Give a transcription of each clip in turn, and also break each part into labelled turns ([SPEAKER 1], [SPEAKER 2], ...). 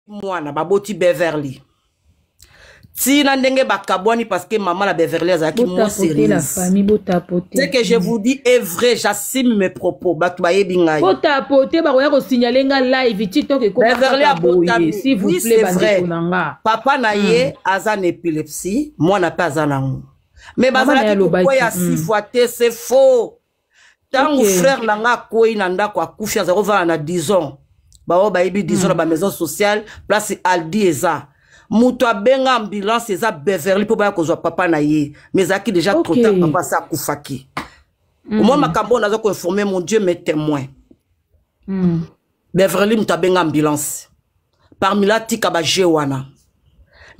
[SPEAKER 1] Mwana baboti Beverly tina ndenge bakabwani parce que maman na Beverly azalaki moins sérieuse.
[SPEAKER 2] Famille botapote.
[SPEAKER 1] Ce que je vous dis est vrai, j'assume mes propos. Bato bayebi ngai.
[SPEAKER 2] Botapote bakoya ko signaler nga live TikTok
[SPEAKER 1] ekoma Beverly abotami.
[SPEAKER 2] S'il vous
[SPEAKER 1] oui,
[SPEAKER 2] plaît
[SPEAKER 1] bandeko
[SPEAKER 2] na nga.
[SPEAKER 1] Papa na ye aza na épilepsie, mwana pe aza nango. Mais bazalaki kokwea six fois te, c'est faux. Ntango frère na nga akwei na ndako akufi, azali kovanda na dison, baoyo bayebi dison na bamaison sociale place Aldi eza, moto abenga ambulance eza Beverly mpo baya kozwa papa na ye, mais ezalaki déjà trop tard, papa asi akufaki. Omoi makambo oyo naza koinforme, mon Dieu mes témoin. Beverly moto abenga ambulance parmi la tika baje wana.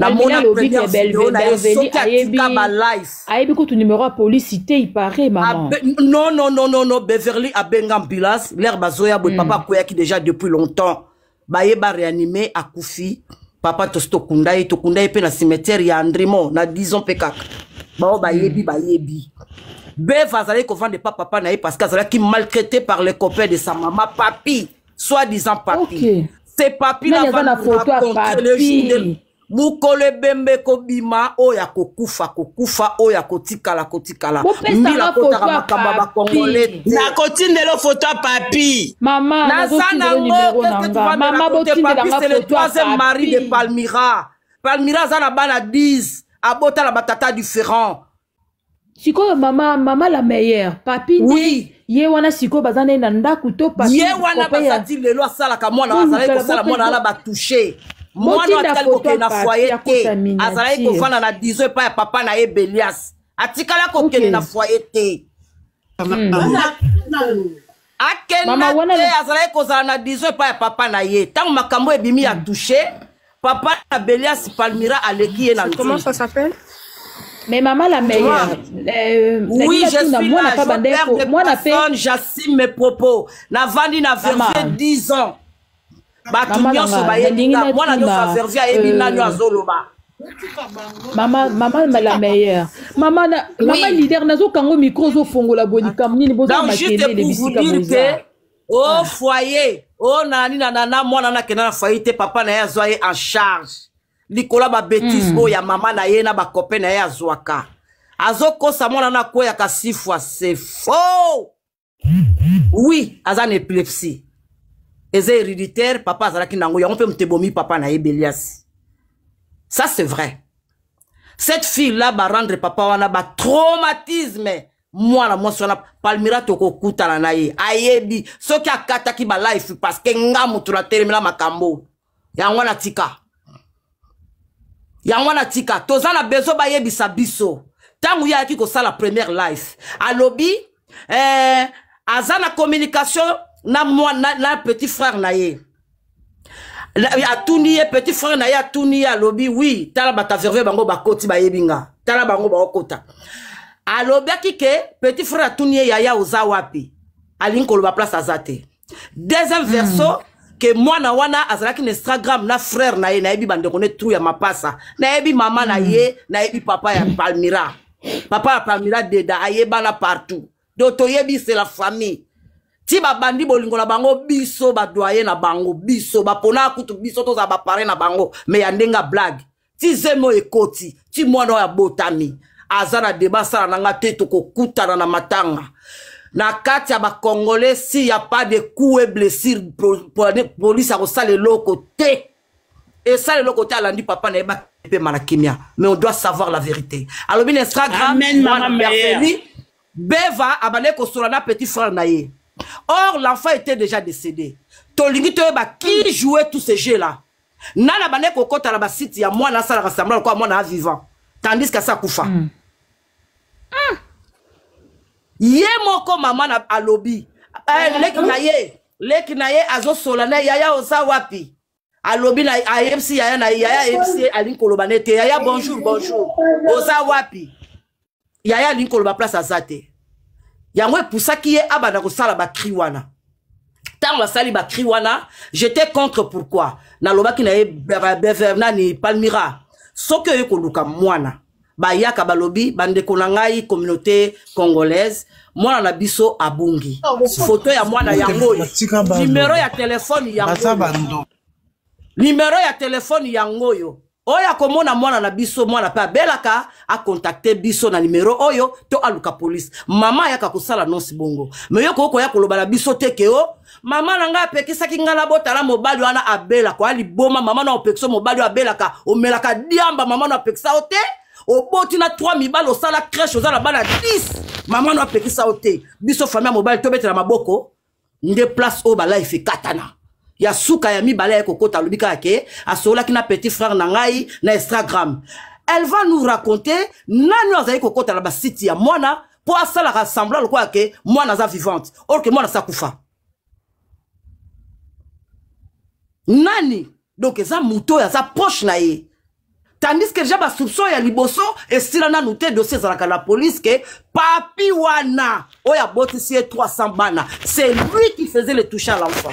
[SPEAKER 1] Namona première vidéo na ye, soki atika balife.
[SPEAKER 2] Ayebi kutu numéro ya polisi te, il paraît, maman.
[SPEAKER 1] Non, non, non, non, non, Beverly abenga ambulance, l'air bazoya boye, papa akweyaki déjà depuis longtemps, baye baréanime, akufi papa. Tosi tokunda ye, tokunda ye mpe na cimetière ya Andrimont na dison mpe kaka bao bayebi. Bayebi Bev azalaki kovanda epa papa na ye parce que azalaki maltraité par les copains de sa maman, papi, soi-disant papi. C'est papi.
[SPEAKER 2] Nani aza na photo ya papi?
[SPEAKER 1] Mokolo ebembe kobima, oyo akokufa kokufa, oyo akotikala kotikala.
[SPEAKER 2] Mbila
[SPEAKER 1] akotaka makambo ya bakongole te.
[SPEAKER 3] Nakotindela foto ya papi.
[SPEAKER 2] Mama,
[SPEAKER 1] naza nango. Qu'est-ce que tu vas me raconter? Papi, c'est le troisième mari de Palmyra. Palmyra aza na bana 10, abota na batata différent.
[SPEAKER 2] Sikoyo mama, mama la meilleure, papi nde ye wana sikoyo baza nde na ndako to papi?
[SPEAKER 1] Ye wana baza ti lelo. Asalaka mwana, azalaki kosala mwana wana batouche mwana atikali kokende na foyer te, azalaki kovanda na diso epai ya papa na ye Belias, atikala kokende na foyer te. Akenda te, azalaki kozala na diso epai ya papa na ye. Ntango makambo ebimi ya touche papa na Belias, Palmira aleki ye na.
[SPEAKER 4] Comment ça s'appelle?
[SPEAKER 2] Mais maman la meilleure,
[SPEAKER 1] oui, je suis là, je perds de personne, j'assume mes propos. Navandi na Verviers 10 ans, bato nyonso bayebi nga, mwana nyonso ya Verviers ayebi nani azoloba.
[SPEAKER 2] Mama, mama la meilleure, mama na, mama leader, nazokango micro, ozofongola boye likambo nini? Boza makelele bisika boza.
[SPEAKER 1] O foyer o nani na nana, mwana nakenda na foyer te, papa na ye azwa ye en charge likolo ya babêtises oyo ya mama na ye na bacopain na ye azwaka. Azokosa, mwana na akweyaka six fois, c'est faux. Oui, aza na épilepsie, eza héréditaire, papa azalaki nango, yango mpe moto ebomi papa na ye Belias. Ça, c'est vrai. Cette fille là barendre papa wana batraumatisme. Mwana mwasi wana Palmira, tokokutana na ye, ayebi soki akataki balife parce que nga moto natelemela makambo yango wana. Tika yango wana, tika. Toza na besoin bayebisa biso ntango ye ayaki kosala première life, alobi aza na communication na, mwa, na petit frère na ye. Atuni ye, petit frère na ye atuni ye, alobi oui, tala bato averve bango bakoti, bayebi nga, tala bango baokota. Alobaki ke petit frère atuni ye: "Yaya, oza wapi?" Alingi koloba place aza te. Deuxième verso ke mwana wana azalaki na Instagram na frère na ye. Nayebi bandeko ne trou ya mapasa, nayebi mama na ye, nayebi papa ya Palmira. Papa ya Palmira Deda ayebana partout, donc toyebi, c'est la famille. Ti babandi bolingo na bango, biso badoye na bango, biso bapona kutu biso tozala baparrain na bango, mais ya ndenge blague ti zemi oyo ekoti ti mwana oyo abotami, aza na débat asala na nga te. Tokokutana na matanga na kati ya bacongolais. Si y a pas de coup et blessure, police akosala eloko te, esala eloko te. Alandi papa na ye bapema na kimia, mais on doit savoir la vérité. Alobi na Instagram
[SPEAKER 3] mwana
[SPEAKER 1] Beva abandaki kosola na petit frère na ye, or l'enfant était déjà décédé. Tolingi toyeba qui jouait tout ce jeu là nani abandaki kokɔta na basite ya mwana, asalaka semblant lokola mwana avivant tandis que asa akufa. Ye moko mama na alobi leki na ye, leki na ye azosola na yaya: "Oza wapi?" Alobi na ayebisi yaya na ye, yaya ayebisi ye, alingi koloba ne te. "Yaya, bonjour, bonjour, oza wapi?" Yaya alingi koloba place aza te. Yango epusaki ye abanda kosala bacri wana. Ntango asali bacri wana, j'étais contre. Pourquoi? Nalobaki na ye: "Nani, Palmira, soki oye koluka mwana, bayaka balobi: bandeko na ngai, communauté congolaise, mwana na biso abungi, foto ya mwana yango oyo, numero ya telefone yango." Numero ya telefone yango oyo. Oyo akomona mwana na biso, mwana pe abelaka, a contacter biso na numero oyo to aluka police. Mama ayaka kosala nonsi bongo. Mais yo koko ya koloba na biso te ke o mama na ngai apekisaki ngai nabotala mobali wana abelaka, oya liboma, mama na opekisa mobali oyo abelaka, omelaka diamba, mama na apekisa yo te. Oboti na 3 mibali, osala crèche, oza na bana 10, mama na apekisa yo te. Biso famille ya mobali tobetela maboko nde place oyo ba life ekatana. Ya suka ya mibale ya kokota alobi kaka ke asololaki na petit frère na ngai na Instagram. Elle va nous raconter nani azali kokota na ba site ya mwana po asalaka semblant lokola ke mwana aza vivante, or ke mwana sakufa. Nani? Donc eza moto oyo aza proche na ye. Tandis que déjà ba soupçon ya liboso esila nanu te, dossier ezalaka na police ke papi wana oyo abotisi ye 300 bana, c'est lui qui faisait le toucher à l'enfant.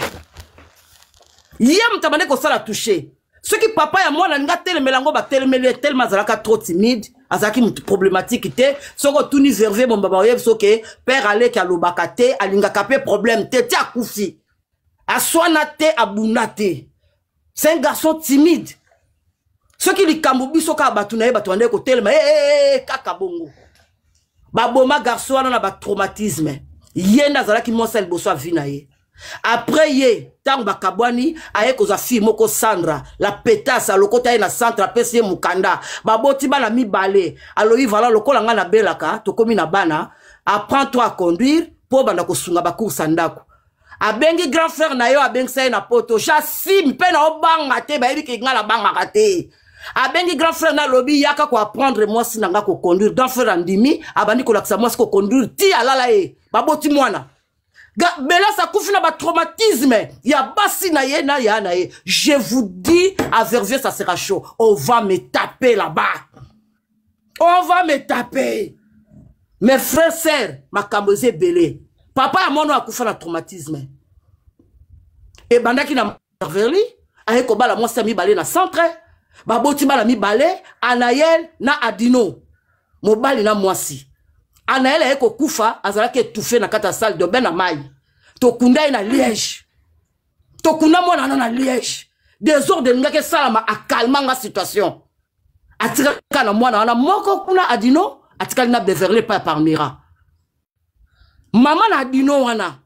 [SPEAKER 1] Ye moto abandaki kosala toucher. Soki papa ya mwana alingi atelemela yango, batelemeli ye tellement azalaka trop timide, azalaki moto problématique te. Soki otuni Verviers Bomba, baoyebi soki père aleki alobaka te, alingaka pe problème te, ti akufi. Aswana te, abunda te. C'est un garçon timide. Soki likambo biso kaka bato na ye, bato bandeki kotelema, hey, hey, hey, kaka bongo. Baboma garçon wana na ba traumatisme. Ye nde azalaki mwasi ya liboso ya vie na ye. Après ye, ntango bakabwani, aye kozwa fille moko Sandra, la pétasse, alokota ye na centre, apesi ye mokanda. Baboti bana mibale. Alobi voilà, lokola nga nabelaka, tokomi na bana, apprends-toi à conduire po banda kosunga ba course ya ndako. Abengi grand frère na yo, abengisa ye na poto. J'assume mpe na obanga te, bayebi ke nga nabangaka te. Abengi grand frère na alobi yaka ko apprendre mwasi na nga ko conduire. Grand frère andimi, abandi kolakisa mwasi ko conduire ti alala ye. Baboti mwana. Belas akufi na ba traumatisme ya basi na ye na ya na ye. Je vous dis, à Verviers ça sera chaud. On va me taper là-bas. On va me taper. Mes frères, sœurs, makambo eza ebele. Papa ya mwana akufa na traumatisme. Ebandaki na Verly, aye kobala mwasi ya mibale na centre, baboti bana mibale, Anaël na Adino. Mobali na mwasi. Anaël aye kokufa, azalaki étouffé na kati ya salle de bain na mai. Tokunda ye na Liège. Tokunda mwana na Liège. Désordre elingaki esalama, akalma nga situation. Atikaka na mwana wana moko kuna Adino, atikali na Beverly pa Palmyra. Mama na Adino wana,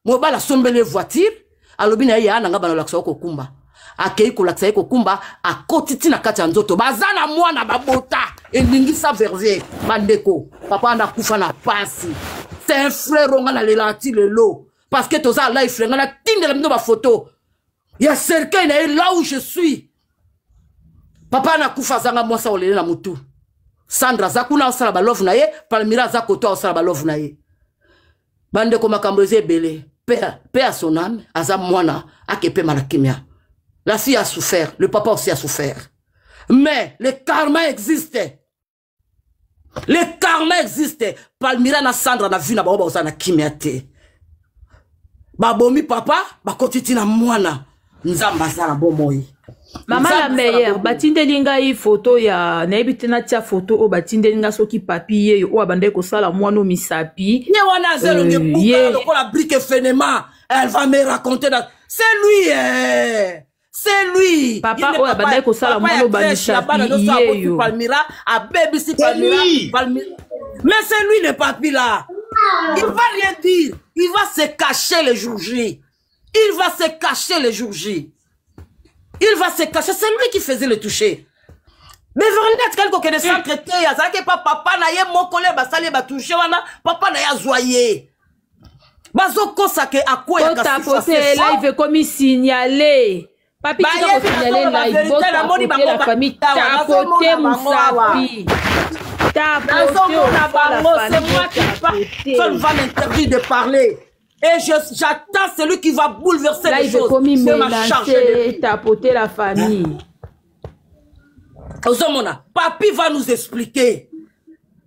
[SPEAKER 1] mobali asombeli voiture, alobi na ye ya nanga bana lakisa kokumba. Akei kolakisa ye kokumba, akoti ti na kati ya nzoto. Baza na mwana babota, elingisa Verviers, bandeko. Papa wana akufa na pasi. C'est un frère onga na lela ti lelo. Parce que toza life nga na tindela bino ba photo. Ya cercueil na ye là où je suis. Papa na kufa azanga mwasa olele na mutu. Sandra aza kuna osala ba love na ye, Palmyra aza koto osala ba love na ye. Bandeko makambo eza ebele. Paix à son âme, aza mwana akepema na kimia. La fille a souffert, le papa aussi a souffert. Mais le karma existe. Le karma existe. Palmyra na Sandra na vie na bango baoza na kimia te. Babomi papa, bakoti ti na mwana. Nzambe aza na bomoi.
[SPEAKER 2] Mama la meilleure, batindeli ngai photo ya nayebi te natia photo oyo batindeli ngai soki papi ye oyo abandaki kosala mwana misapi.
[SPEAKER 1] Ye wana azelonge buka lokola brique fenema. Elle va me raconter dans... C'est lui eh. C'est lui.
[SPEAKER 2] Papa oyo abandaki kosala mwana bamisapi ye yo.
[SPEAKER 1] Palmyra abebisi Palmyra. Palmyra. Mais c'est lui le papi là. Il va rien dire. Il va se cacher le jour J. Il va se cacher le jour J. Il va se cacher. C'est lui qui faisait le toucher. Mais Vernet, quelque chose de centre te, azalaki pa papa na ye mokole basali ba toucher wana, papa na ye azwa ye. Bazokosa ke akwea
[SPEAKER 2] kasi tapoter live ekomi signalé. Papi tika ko signaler live, bo tapoter la famille, tapoter Moussapi.
[SPEAKER 1] Tapoter bango, c'est moi qui parle. Ça va m'interdire de parler. Et j'attends celui qui va bouleverser les choses.
[SPEAKER 2] C'est ma charge de tapoter la famille.
[SPEAKER 1] Ozomona, papi va nous expliquer.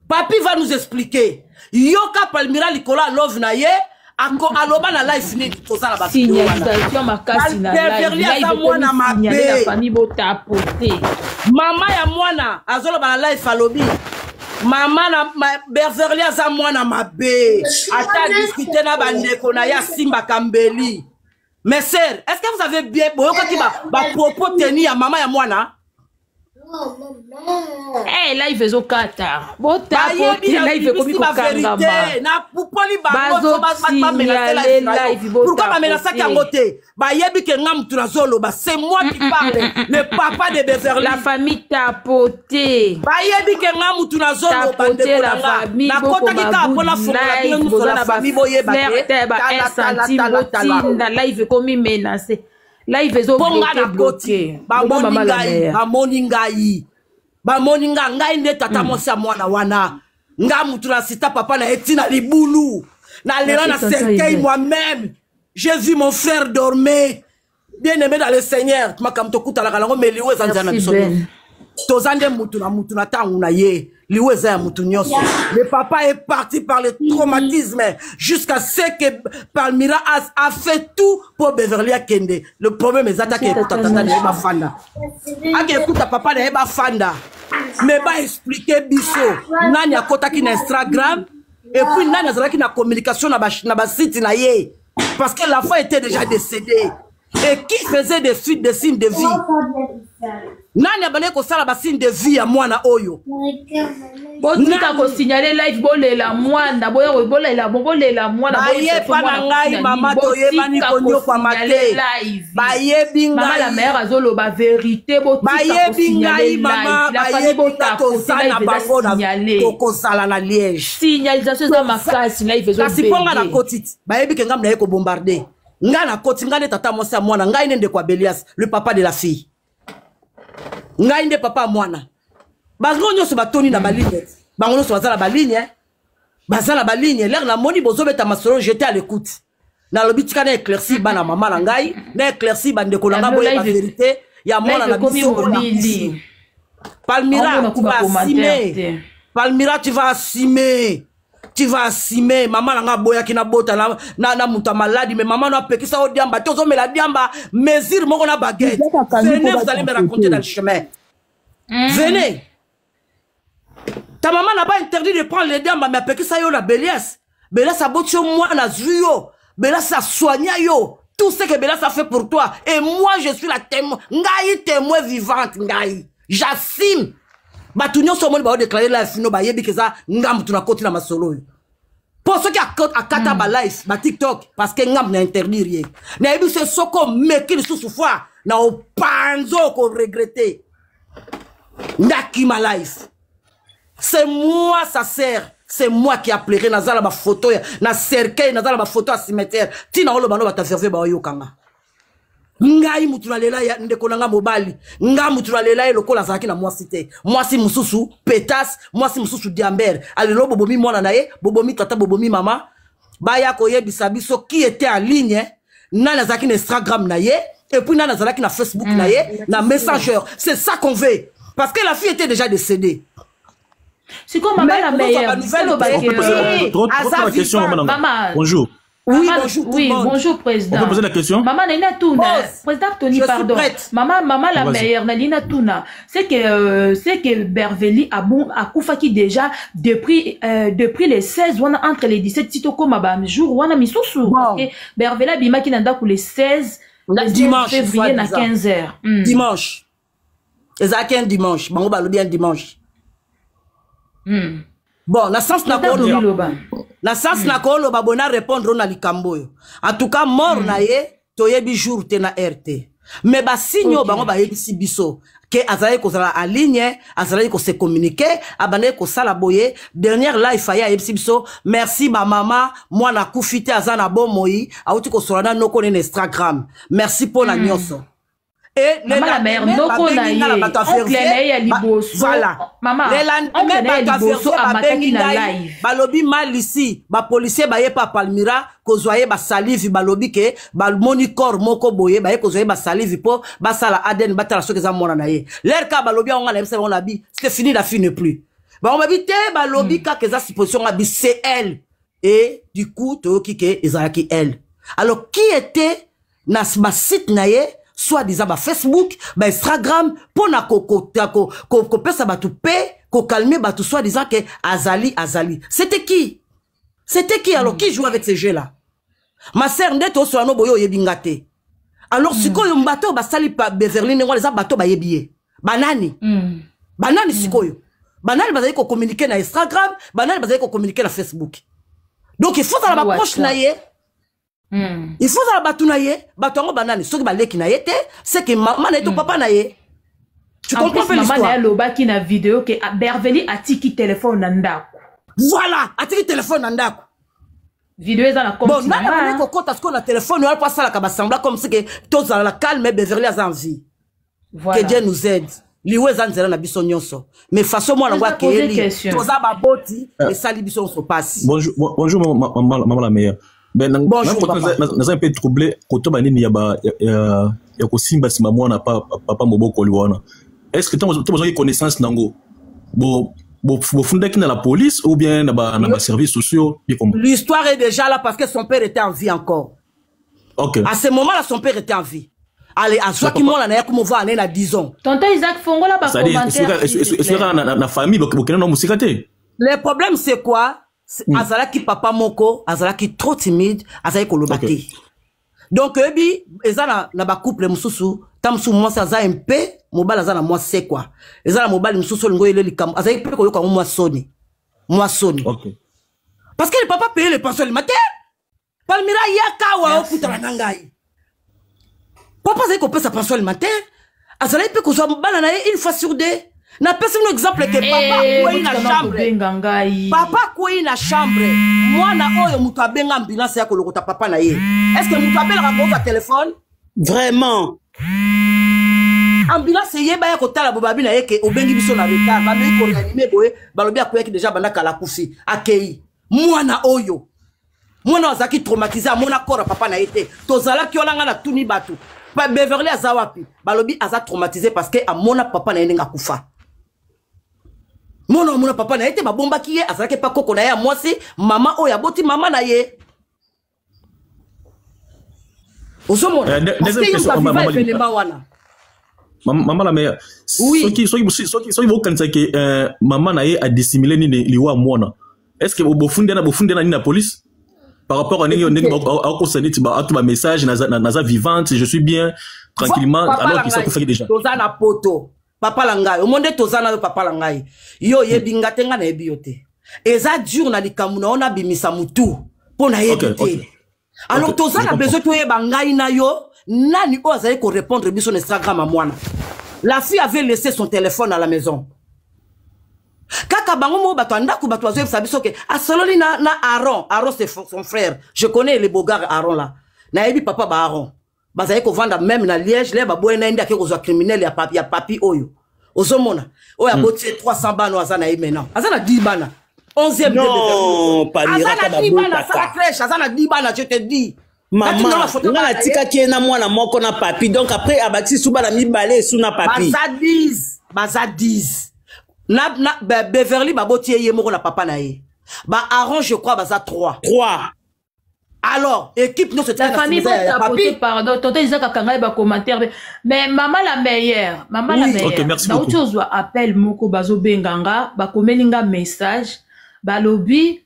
[SPEAKER 1] Papi va nous expliquer. Yoka Palmyra Nicolas love na ye ako aloba na life nini tozala ba
[SPEAKER 2] signalisation makasi na live.
[SPEAKER 1] Live mwana mabe.
[SPEAKER 2] La famille bo tapoter.
[SPEAKER 1] Mama ya mwana azoloba na life alobi. Mama na ma, Beverly aza mwana mabe. Ata discuter na bandeko na ya Simba Kambeli. Mes sœurs, est-ce que vous avez bien boyokaki ba, ba propos tenus ya mama ya mwana?
[SPEAKER 2] Hey, eh, live ezokata botapote live ekomi kokangama
[SPEAKER 1] napupoli bangopourquoi bamenasaki yango te bayebi ke nga mutu nazoloba c'est moi qui parle le papa de Beverly
[SPEAKER 2] la famille tapote
[SPEAKER 1] bayebi ke nga mutu nazoloba ndeko na nga nakotaki kaka mpo nafongola bino nyonso la famille boyeba
[SPEAKER 2] te ba centime botinda live ekomi menace live ezo
[SPEAKER 1] mpo nga nakoti bamoni ngai bamoni ngai bamoni nga ngai nde tata mwasi ya mwana wana nga mutu na sita papa na ye ntina libulu nalela na cercueil moi-même. J'ai vu mon frère dormir, bien aimé dans le Seigneur. Makambo tokutanaka nango, mais liwa eza nzela na biso nyonso. Toza nde mutu na mutu na ntango na ye. Liwa eza ya mutu nyonso. Le papa est parti par le traumatisme jusqu'à ce que Palmyra a fait tout pour Beverly akende. Le problème eza te akende ekuta tata na ye bafanda, ake ekuta papa na ye bafanda. Mais baexplike biso nani akotaki na Instagram et puis nani azalaki na communication na basite na ye, parce que l'enfant était déjà décédé. Et qui faisait des suites des signes de vie? Nani abandaki kosala basigne de vie ya mwana oyo?
[SPEAKER 2] Botika kosignale live, bolela mwana, boya bolela, bolela mwana.
[SPEAKER 1] Bayepa na ngai mama, toyebani konyokwama te, bayebi.
[SPEAKER 2] Mama la mère azoloba vérité.
[SPEAKER 1] Bayebi ngai mama, bayebi nga. Toza na bango, tokozala na Liège.
[SPEAKER 2] Signalisation eza makasi, live.
[SPEAKER 1] Kasi mpo nga nakoti ti bayebi ke ngambo naye kobombarde nga nakoti. Ngai nde tata mwasi ya mwana, ngai nde ndeko ya Belias, le papa de la fille. Ngai nde papa ya mwana. Bango nyonso batoni na baligne, bango nyonso baza na baligne, baza na baligne. Lere namoni bozobeta masolo, j'étais à l'écoute. Nalobi tika na éclaircir bana mama na ngai, na éclaircir bandeko na ngai, boyeba vérité ya mwana na biso oyo nakufi. Palmira, tu vas assumer. Palmira, tu vas assumer, tu vas assumer. Mama na nga aboyaki nabota na moto ya maladi, mais mama no apekisa yo diamba te, ozomela diamba mesure moko na baguette. Venez, vous allez me raconter dans le chemin. Venez. Ta maman n'a pas interdit de prendre les diamba, mais apekisa yo na Belias. Belias aboti yo mwana, azwi yo, Belias asoigna yo, tout ce que Belias a fait pour toi. Et moi, je suis la témoin, ngai témoin vivante, ngai j'assume. Bato nyonso omoni baodéclare live no, bayebi ke eza ngambu tu nakoti na masolo oyo. Mpo soki akata balive batiktok, parce que ngambu na interdire ye, nayebi se soki omeki lisusu fois na opanzo, okoregrete. Ndakima live, c'est moi sa sœur, c'est moi qui a pleuré. Naza na bafoto na cercueil, naza na bafoto ya cimetière. Ntina oloba no, bato averve baoyokanga ngai mutu nalela ya ndeko na nga mobali. Nga mutu nalela ye lokola azalaki na mwasi te, mwasi mosusu petas, mwasi mosusu diamber. Alelo bobomi mwana na ye, bobomi tata, bobomi mama. Baya koyebisa biso qui était en ligne, nani azalaki na Instagram na ye et puis nani azalaki na Facebook na ye, na Messenger. C'est ça qu'on veut, parce que la fille était déjà décédée.
[SPEAKER 2] Sikoyo mama la meilleure.
[SPEAKER 4] Aza question, mama. Bonjour.
[SPEAKER 1] Oui, bonjour tout
[SPEAKER 2] oui,
[SPEAKER 1] le monde.
[SPEAKER 2] Bonjour président.
[SPEAKER 4] On peut poser la question?
[SPEAKER 2] Maman Naina Tuna, président Tony, pardon. Maman, maman la meilleure, Nalina Tuna. C'est que Berveli a bon akufaki déjà depuis les 16 wana, entre les 17 tito koma ba jour wana misusu, bon. Parce que Berveli abimaki na ndako les 16, le 16
[SPEAKER 1] dimanche
[SPEAKER 2] février na 15 heures.
[SPEAKER 1] Dimanche. Ezalaki un dimanche, bango balobi un dimanche. Bon, na sens na koloba, na sens na koloba boye, na répondre na likambo oyo. En tout cas, mort na ye, toyebi jour te na heure te, mais basigne oyo bango bayebisi biso ke azalaki kozala en ligne, azalaki kose communiquer, abandaki kosala boye. Dernière live aye, ayebisi biso: "Merci bamama, mwana akufi te, aza na bomoi, awuti kosola na noko ne na Instagram, merci mpo na nyonso."
[SPEAKER 2] Et mama la mère, noko na ye, oncle na ye ya liboso.
[SPEAKER 1] Voilà.
[SPEAKER 2] Mama, oncle na ye ya liboso amataki na live.
[SPEAKER 1] Balobi malisi bapolisier baye pa Palmira kozwa ye basalive. Balobi ke bamoni corps moko boye, baye kozwa ye basalive mpo basala ADN, batala soki eza mwana na ye. Lere kaka balobi yango, nga nayebisa bango na bi: "C'est fini, la fille n'est plus." Bango babi te, balobi kaka eza supposition. Nga bi: "C'est elle." Et du coup toyoki ke ezalaki elle. Alors, qui était na basite na ye, soit disant bafacebook, bainstagram, mpo na kopesa bato mpe kokalme bato, soit disant ke azali, azali? C'était qui? C'était qui? Alors, qui joue avec ces jeux là ma sœur? Nde tosola no boye, oyebi nga te. Alors sikoyo bato oyo basali pa Beverly ndenge wana, eza bato bayebi ye banani? Banani sikoyo? Banani bazali kocommuniquer na Instagram? Banani bazali kocommuniquer na Facebook? Donc il faut zala baproche na ye. Il faut zala bato na ye. Bato yango banani? Soki baleki na ye te, c'est que mama na ye to papa na ye. Tu
[SPEAKER 2] En
[SPEAKER 1] comprends
[SPEAKER 2] plus,
[SPEAKER 1] peu
[SPEAKER 2] mama na ye
[SPEAKER 1] l'histoire?
[SPEAKER 2] Alobaki na video ke ah, Beverly atiki telefone na ndako.
[SPEAKER 1] Voilà, atiki telefone na ndako.
[SPEAKER 2] Video eza na
[SPEAKER 1] Bon,
[SPEAKER 2] compte na
[SPEAKER 1] nani abandi
[SPEAKER 2] nga.
[SPEAKER 1] kokota sikoyo na telefone wana mpo asalaka basemblant comme si ke tozala na calme, Beverly aza en vie?
[SPEAKER 2] Voilà.
[SPEAKER 1] Que Dieu nous aide. Liwa eza nzela na biso nyonso, mais façon mwana yango
[SPEAKER 2] Toza poser
[SPEAKER 1] akeyeli,
[SPEAKER 2] question.
[SPEAKER 1] toza baboti, esali biso nyonso pasi.
[SPEAKER 4] Bonjour, bonjour maman, maman la meilleure. Ben,
[SPEAKER 1] Bonjour,
[SPEAKER 4] na-
[SPEAKER 1] papa.
[SPEAKER 4] naza un peu troublé koto banini ya ba ya kosimba nsima mwana papa mobokoli wana. Est-ce que ntango bozwaki connaissance nango, bo bofundaki na la police ou bien na ba services sociaux bi comment?
[SPEAKER 1] L'histoire est déjà là parce que son père était en vie encore. À ce moment là, son père était en vie. Allez, azwaki mwana na ye komova ane na 10 ans.
[SPEAKER 2] Tonton Isaac, fongola
[SPEAKER 4] C'est-à-dire
[SPEAKER 2] bacommentaire, s'il te
[SPEAKER 4] esoki
[SPEAKER 2] plaît.
[SPEAKER 4] kaka na famille, bokende na mosika te?
[SPEAKER 1] Le problème, c'est quoi? Azalaki papa moko azalaki trop timide, azalaki koloba te. Donc oyebi, eza na bacouple mosusu, ta mosusu mwasi aza mpe mobali aza na mwa sekwa, eza na mobali mosusu olingo oyele likambo, azalaki mpe koyoka yango mwa soni, mwa soni. Parce que le papa paye les pensions alimentaires. Palmira, yaka awa okutana na ngai. Papa azali kopesa pension alimentaire, azalaki mpe kozwa bana na ye une fois sur deux. Napesi bino exemple ke papa
[SPEAKER 2] Eh,
[SPEAKER 1] akwei na
[SPEAKER 2] botika
[SPEAKER 1] chambre.
[SPEAKER 2] kobenga ngai.
[SPEAKER 1] Papa akwei na chambre, mwana oyo moto abenga ambulance ya kolokota papa na ye. Est ce que moto abelaka kozwa telefone?
[SPEAKER 3] Vraiment.
[SPEAKER 1] Ambulance eyeba ya kotala bo babi na ye ke obengi biso na retard, bamei koréanimer boye, balobi akweyaki déjà banda kala, akufi, akei. Mwana oyo, mwana oyo azalaki traumatisé, amona corps ya papa na ye te. Tozalaki wana, nga natuni bato: Beverly aza wapi? Balobi aza traumatisé parce que amona papa na ye ndenge akufa. Mwana amona papa na ye te, babombaki ye, azalaki epa koko na ye ya mwasi, mama oyo aboti mama na ye. Ozomona? Parce
[SPEAKER 4] Deuxième
[SPEAKER 1] que ye
[SPEAKER 4] question,
[SPEAKER 1] moto aviva
[SPEAKER 4] maman.
[SPEAKER 1] événement wana.
[SPEAKER 4] Mama la meilleure.
[SPEAKER 1] Oui.
[SPEAKER 4] Soki bokanisaki mama na ye adissimulé nini, liwa mwana, est ce que bofundi na nini na police par rapport à ndenge akosa neti atu ba message naza vivante, je suis bien tranquillement,
[SPEAKER 1] Papa
[SPEAKER 4] alors
[SPEAKER 1] na
[SPEAKER 4] qu'il
[SPEAKER 1] ngai,
[SPEAKER 4] akufaki déjà?
[SPEAKER 1] Toza na poto, papa na ngai, omo nde toza na yo. Papa na ngai, yo oyebi nga te, nga nayebi yo te. Eza dur na likambo na yo nabimisa motu mpo nayebi te. Alors toza
[SPEAKER 4] je
[SPEAKER 1] na
[SPEAKER 4] comprends.
[SPEAKER 1] besoin toyeba ngai na yo, nani oyo azali korépondre biso na Instagram ya mwana. La fille avait laissé son téléphone à la maison. Kaka bango moko bato ya ndako, bato bazoyebisa biso ke asololi na Aaron. Aaron, c'est son frère. Je connais le beau-gars Aaron là, nayebi papa ba Aaron, bazali kovanda même na Liège. Le baboye na ye nde ake kozwa criminel ya papi, ya papi oyo ozomona, oyo aboti ye 300 bana, oyo aza na ye maintenant, aza na 10 bana, 11e.
[SPEAKER 3] Non, Palmira,
[SPEAKER 1] Aza na 10 bana,
[SPEAKER 3] babotaka.
[SPEAKER 1] asala crèche, aza na 10 bana, je te dis.
[SPEAKER 3] Mama,
[SPEAKER 1] Natuna bafoto
[SPEAKER 3] nga
[SPEAKER 1] bana ye.
[SPEAKER 3] natikaki ye na mwana moko na papi, donc après abakisi su bana mibale esu na papi.
[SPEAKER 1] Baza 10, baza 10 na Beverly baboti ye, ye moko na papa na ye. Ba Aaron, je crois baza 3.
[SPEAKER 3] 3.
[SPEAKER 1] Alors équipe nyonso
[SPEAKER 2] La famille, botapote, pardon, tonton Isaac akanga ye bacommentaire, mais mama la meilleure, mama la
[SPEAKER 4] Oui.
[SPEAKER 2] meilleure.
[SPEAKER 4] Ok, merci
[SPEAKER 2] Nauti
[SPEAKER 4] beaucoup.
[SPEAKER 2] ozwa appel moko, bazobenga nga, bakomeli nga message, balobi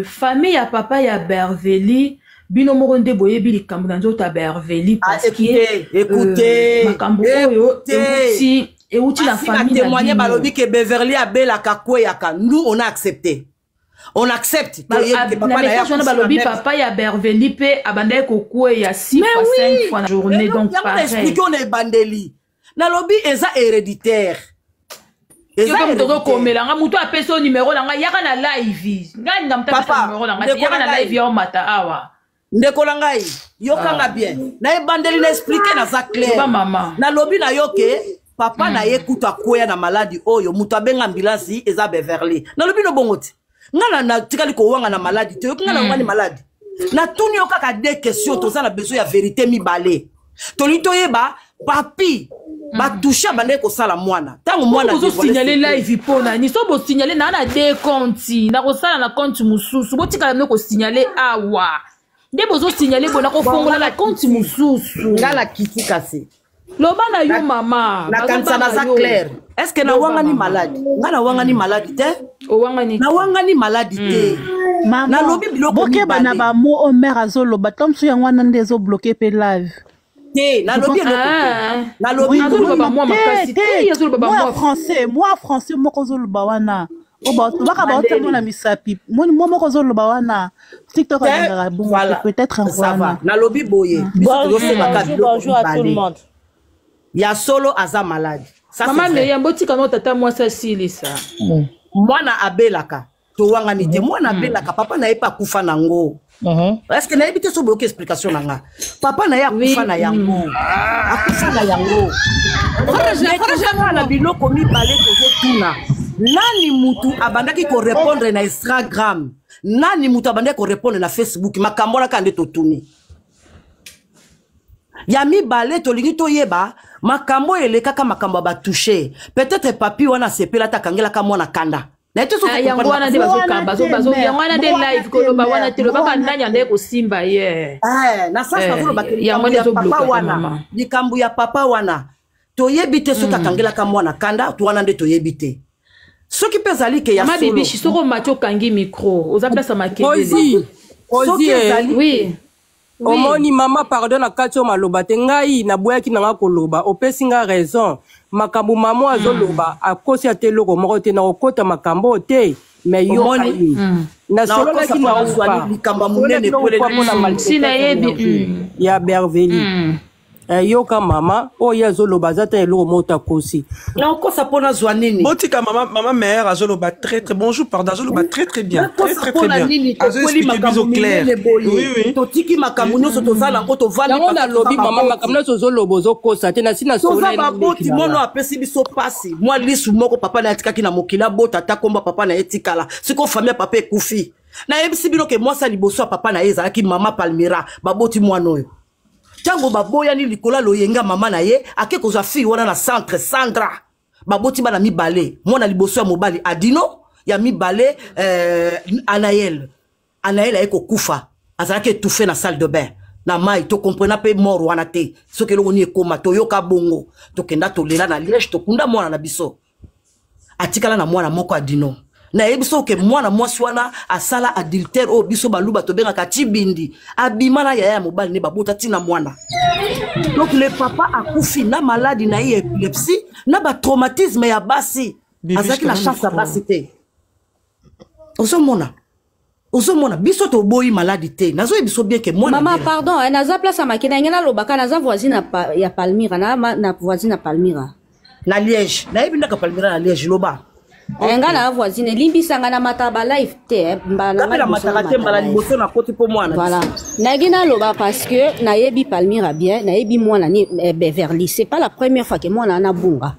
[SPEAKER 2] famille ya papa ya Beverly, bino moko nde boyebi likambo na nzoto ya Beverly,
[SPEAKER 1] Ah,
[SPEAKER 2] parce que
[SPEAKER 1] écoutez, écoutez,
[SPEAKER 2] makambo oyo
[SPEAKER 1] écoutez.
[SPEAKER 2] euti na
[SPEAKER 1] Basi
[SPEAKER 2] famille na
[SPEAKER 1] batémoigne,
[SPEAKER 2] bino.
[SPEAKER 1] Balobi ke Beverly abelaka, kweyaka. Nous, on a accepté, on accepte. Toyebi ke papa
[SPEAKER 2] Na
[SPEAKER 1] na ye
[SPEAKER 2] message wana
[SPEAKER 1] akufi na
[SPEAKER 2] balobi
[SPEAKER 1] même.
[SPEAKER 2] papa ya Beverly mpe abandaki kokweya 6
[SPEAKER 1] Mais
[SPEAKER 2] fois,
[SPEAKER 1] oui.
[SPEAKER 2] 5 fois na journée, donc
[SPEAKER 1] Yango na
[SPEAKER 2] pareil.
[SPEAKER 1] expliqué, on ebandeli, nalobi eza héréditaire, eza
[SPEAKER 2] Yo mpe moto
[SPEAKER 1] héréditaire.
[SPEAKER 2] ozokomela nga, moto apesi yo numero na ngai, yaka na live. Ngai ninga moto apesa
[SPEAKER 1] Papa,
[SPEAKER 2] numero na ngai te,
[SPEAKER 1] ndeko
[SPEAKER 2] yaka
[SPEAKER 1] na
[SPEAKER 2] na
[SPEAKER 1] ngai.
[SPEAKER 2] live ya omata awa.
[SPEAKER 1] Ndeko na ngai, yokanga bien. Na ebandeli na expliqué, naza clair.
[SPEAKER 2] Loba, mama.
[SPEAKER 1] Nalobi na yo ke papa na ye kutu akweya na maladi oyo, moto abenga ambulance eza Beverly. Nalobi no bongo te, nga na natikali kowanga na maladi te. Yoki nga na wangani maladi? Natuni yo kaka deux questions, toza na besoin ya vérité mibale. Tolingi toyeba papi batouche abandaki kosala mwana ntango mwana
[SPEAKER 2] Bozosignale
[SPEAKER 1] dévoilé.
[SPEAKER 2] live mpo na nini? So bosignale naa na deux compte, nakosala na compte mosusu. Botikala bino kosignale awa nde bozosignale boye, nakofongola na compte mosusu.
[SPEAKER 1] Nga na kiti kasi.
[SPEAKER 2] Loba na yo, mama.
[SPEAKER 1] Nakanisa
[SPEAKER 2] Bazobanga
[SPEAKER 1] naza
[SPEAKER 2] yo.
[SPEAKER 1] clair. Est ce que
[SPEAKER 2] Loba,
[SPEAKER 1] nawangani
[SPEAKER 2] mama.
[SPEAKER 1] maladi? Nga nawangani maladi te.
[SPEAKER 2] Owangani.
[SPEAKER 1] Nawangani maladi te.
[SPEAKER 5] Mama,
[SPEAKER 1] Nalobi biloko
[SPEAKER 5] bokeba na
[SPEAKER 1] mibale.
[SPEAKER 5] bamo oyo mare azoloba, to mosusu yango wana nde ezobloquer mpe live.
[SPEAKER 1] Te, nalobi eloko te.
[SPEAKER 2] Ah.
[SPEAKER 1] Nalobi
[SPEAKER 2] Azoloba ba mwa makasi te, azoloba ba
[SPEAKER 5] mwa
[SPEAKER 2] mwa
[SPEAKER 5] français, mwa français moko ozoloba wana. Baka baotia na misapi mwa moko ozoloba wana. TikTok alingaka bongo
[SPEAKER 1] Voilà.
[SPEAKER 5] peut-être
[SPEAKER 1] Ça va.
[SPEAKER 5] wana.
[SPEAKER 1] Nalobi boye, biso tozosengaka
[SPEAKER 6] Bonjour,
[SPEAKER 1] biloko
[SPEAKER 6] bonjour à tout le
[SPEAKER 1] mibale.
[SPEAKER 6] monde.
[SPEAKER 1] Ya solo aza malade. Ça,
[SPEAKER 2] Mama
[SPEAKER 1] c'est vrai.
[SPEAKER 2] Myriam, botika no tata mwasi asilisa.
[SPEAKER 1] Mwana abelaka, towangani te. Mwana abelaka, papa na ye mpe akufa nango. Est-ce que nayebi te so boyoki explication na nga? Papa na ye akufa na yango, akufa na yango. Mais tozaka na biloko mibale, tozotuna: nani mutu abandaki korépondre na Instagram, nani mutu abandaki korépondre na Facebook? Makambo wana kaka nde totuni. Ya mibale, tolingi toyeba makambo oyo elekaka, makambo ya batouche. Peut-être papi wana asepela ata akangelaka mwana kanda naye te.
[SPEAKER 2] Ah, yango wana nde bazokamba, yango wana nde live koloba wana te, lobaka nani andaye kosimba ye.
[SPEAKER 1] Na sens
[SPEAKER 2] Eh,
[SPEAKER 1] nazoloba ke
[SPEAKER 2] yango
[SPEAKER 1] likambo
[SPEAKER 2] nde
[SPEAKER 1] ya papa
[SPEAKER 2] ezoblokaka
[SPEAKER 1] wana,
[SPEAKER 2] mama.
[SPEAKER 1] likambo ya papa wana, toyebi te soki akangelaka mwana kanda to wana nde toyebi te soki mpe ezali ke ya
[SPEAKER 2] Mama
[SPEAKER 1] solo.
[SPEAKER 2] Bibishi, soko omati okangi micro, oza place ya makelele.
[SPEAKER 7] Ozi,
[SPEAKER 1] Soki
[SPEAKER 7] Ozi, eh.
[SPEAKER 1] ezali
[SPEAKER 2] Oui. Oui.
[SPEAKER 7] Omoni mama, pardon, na kati oyo maloba te. Ngai naboyaki nanga koloba, opesi nga raison. Makambo mama azoloba, akosi ate eloko moko te. Nakokota makambo oyo te, mais yo
[SPEAKER 1] Omoni?
[SPEAKER 7] aye nasololaki
[SPEAKER 1] Nakosa
[SPEAKER 7] na
[SPEAKER 1] mpona zwa likambo ya monene
[SPEAKER 7] upa mpona
[SPEAKER 2] Si nayebi.
[SPEAKER 7] maltraitance ya Berveli. Eh, yoka mama, oyo azoloba aza te eloko moko takosi.
[SPEAKER 1] Nakosa mpona zwa nini?
[SPEAKER 8] Botika mama, mama mère azoloba très très, bonjour, pardon, azoloba très très bien, très
[SPEAKER 1] Nakosa
[SPEAKER 8] très très
[SPEAKER 1] mpona
[SPEAKER 8] bien.
[SPEAKER 1] nini?
[SPEAKER 8] Azo
[SPEAKER 1] Tokweli
[SPEAKER 8] expliquer
[SPEAKER 1] makambo
[SPEAKER 8] biso clair.
[SPEAKER 1] minene boye.
[SPEAKER 8] Oui oui.
[SPEAKER 1] Totiki makambo nyonso, toza nango, tovandi
[SPEAKER 7] Yango
[SPEAKER 1] parce que
[SPEAKER 7] nalobi
[SPEAKER 1] toza
[SPEAKER 7] mama,
[SPEAKER 1] baboti.
[SPEAKER 7] makambo nyonso ozoloba ozokosa te, nasi
[SPEAKER 1] Toza
[SPEAKER 7] nasola.
[SPEAKER 1] baboti. Mwana apesi biso pasi, mwa lisu moko papa na ye atikaki na mokili, abota ata komba papa na ye etikala. Sikoyo famille ya papa ekufi. Nayebisi bino ke mwasi ya liboso ya papa na ye ezalaki mama Palmira. Baboti mwana oyo ntango baboyani likolo ya loyenga. Mama na ye ake kozwa fille wana na centre, Sandra. Baboti bana mibale: mwana liboso ya mobali Adino, ya mibale Anael. Anael aye kokufa, azalaki étouffé na salle de bain na mai. Tokomprena mpe mort wana te soki eloko nini ekóma. Toyoka bongo, tokenda, tolela na Liège, tokunda mwana na biso. Atikala na mwana moko, Adino. Nayebi soki mwana mwasi wana asala adultère, oyo biso baluba tobengaka tibindi. Abima na yaya ya mobali nde babota ntina mwana. Donc le papa akufi na maladi na ye ya épilepsie na batraumatisme ya basi.
[SPEAKER 8] Bibiche,
[SPEAKER 1] Azalaki na
[SPEAKER 8] kanga
[SPEAKER 1] chance ya
[SPEAKER 8] micro.
[SPEAKER 1] basi te. Ozomona, biso toboyi maladi te. Nazoyebi biso bien ke mwana
[SPEAKER 6] Mama,
[SPEAKER 1] abelaka.
[SPEAKER 6] pardon, eh, naza place ya makene ngai nalobaka, naza voisine ya Palmira, na voisine ya Palmira.
[SPEAKER 1] Na Liège, nayebi ndaka Palmira na Liège, loba.
[SPEAKER 6] Eh, ngai na voisine, elimbisanga na mata ba live te, eh, mbala na
[SPEAKER 1] Kape
[SPEAKER 6] ngai
[SPEAKER 1] na
[SPEAKER 6] liboso
[SPEAKER 1] mataka te,
[SPEAKER 6] namata
[SPEAKER 1] mbala
[SPEAKER 6] live.
[SPEAKER 1] liboso nakoti mpo mwana.
[SPEAKER 6] Voilà, nayaki naloba parce que nayebi Palmira bien, nayebi mwana ni eh, Beverly. C'est pas la première fois ke mwana wana abunga.